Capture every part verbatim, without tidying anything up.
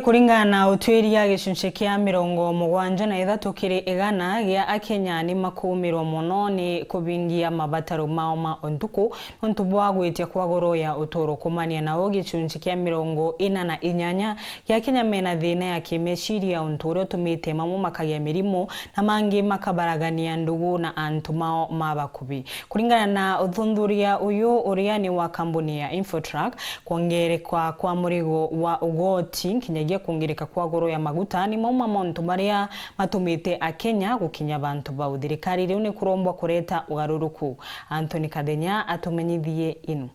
Kuringana na utwiria, gicunci kia mirongo mugwanja na ithatu kiri igana gia Akenya ni makumirwa mono ni kubingia mabataro mao ma untuku nontu bwa gwitia kwa goro ya uturo. Kumania nao, gicunci kia mirongo ina na inyanya gia Akenya mena thina ya kimeciria, untu uria utumite mamwe makagia mirimu na mangi makabaragania ndugu na antu mao ma bakubi. Kuringana na uthuthuria uyu uria ni wa kambuni ya Infotrack, kwongereka kwa murigo wa ugoti, nkinyagia kwongereka kwa goro ya maguta ni mamwe ma mauntu maria matumite Akenya gukinya bantu bau. Thirikari riu ni kurombwa kureta ugaruruku. Anthony Kathenya atumenyithie inu.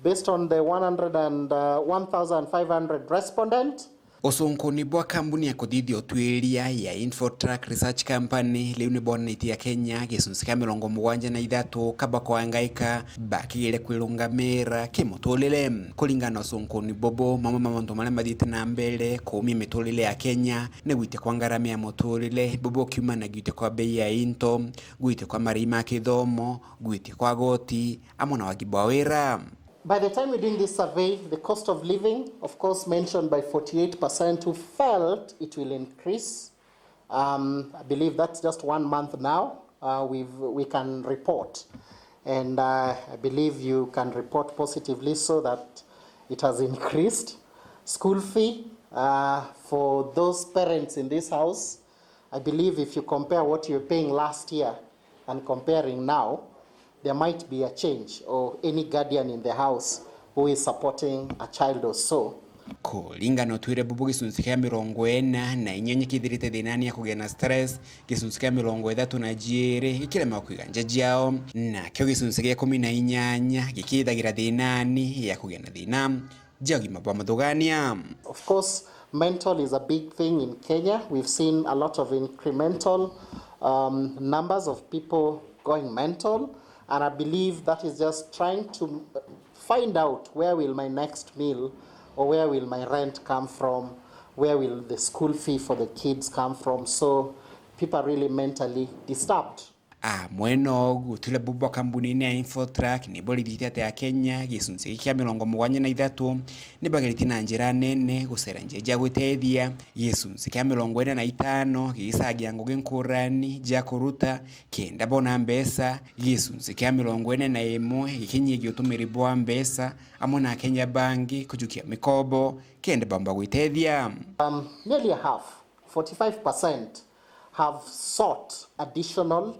Based on the one hundred and, uh, one thousand five hundred respondent, Ucunkuni bwa kambuni ya kuthithia utwiria ya Infotrack Research Company riu ni bwonanitie Akenya gicunci kia mirongo mugwanja na ithatu kaba kwangaika bakigere kwirungamira kimuturire. Kuringana na ucunkuni bubu, mamwe ma mauntu maria mathiite na mbere kuumia miturire ya Kenya ni gwitia kwa ngarama ya muturire, bubu ukiumana na gwitia kwa bei ya into, gwitia kwa marii ma kithomo, gwitia kwa goti, amwe na wagi bwa wira. By the time we're doing this survey, the cost of living, of course, mentioned by forty-eight percent who felt it will increase. Um, I believe that's just one month now, uh, we've, we can report. And, uh, I believe you can report positively so that it has increased. School fee, uh, for those parents in this house, I believe if you compare what you're paying last year and comparing now, there might be a change, or any guardian in the house who is supporting a child or so. Kuringana na utwire bubu, gicunci kia mirongo ina na inyanya kithirite thinani ya kugia na stress, gicunci kia mirongo ithatu na jiiri gikirema kwiga nja jiao, nakio gicunci gia ikumi na inyanya gikithagira thinani ya kugia na thina ja ugima bwa muthugania. Of course, mental is a big thing in Kenya. We've seen a lot of incremental, um, numbers of people going mental, and I believe that is just trying to find out, where will my next meal or where will my rent come from? Where will the school fee for the kids come from? So people are really mentally disturbed. Amwe na uguo, utwire bubu bwa kambunine ya Infotrack ni bwarithite ati Akenya gicunci giki kia mirongo mugwanja na ithatu ni bageretie na njira nene gucera njira cia gwitethia, gicunci kia mirongo ina na itano gigicagia ngugi nkurani cia kuruta kenda bona mbeca, gicunci kia mirongo ina na imwe gikinyigia utumiri bwa mbeca, amwe na Akenya bangi kujukia mikobo kenda baumba gwitethia. Um, nearly a half, forty-five percent, have sought additional,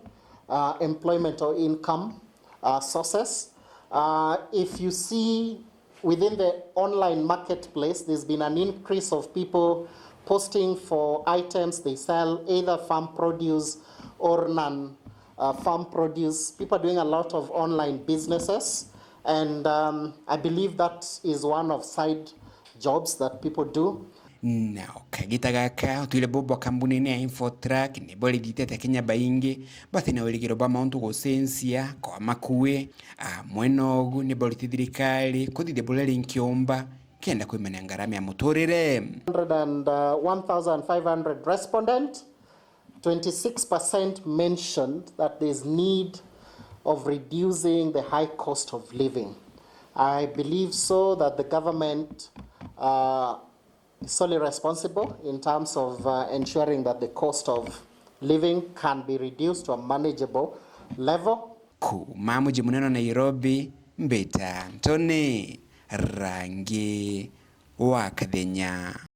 uh, employment or income, uh, sources. Uh, if you see within the online marketplace, there's been an increase of people posting for items they sell, either farm produce or non, uh, farm produce. People are doing a lot of online businesses, and, um, I believe that is one of side jobs that people do. Na o kagita gaka, utwire bubu bwa kambunine ya Infotrack ni bwarithite ati Akenya baingi bati na wirigiro bwa mauntu gucenjia kwa makui. Amwe na ugu, ni bwariti thirikari kuthithia buria rinkiumba kenda kwimania ngarama ya muturire. Hundred and, uh, one thousand five hundred respondent, twenty-six percent mentioned that there's need of reducing the high cost of living. I believe so that the government, uh, is solely responsible in terms of, uh, ensuring that the cost of living can be reduced to a manageable level. Kuuma muji munene wa Nairobi, mbita Anthony Rangi wa Kathenya.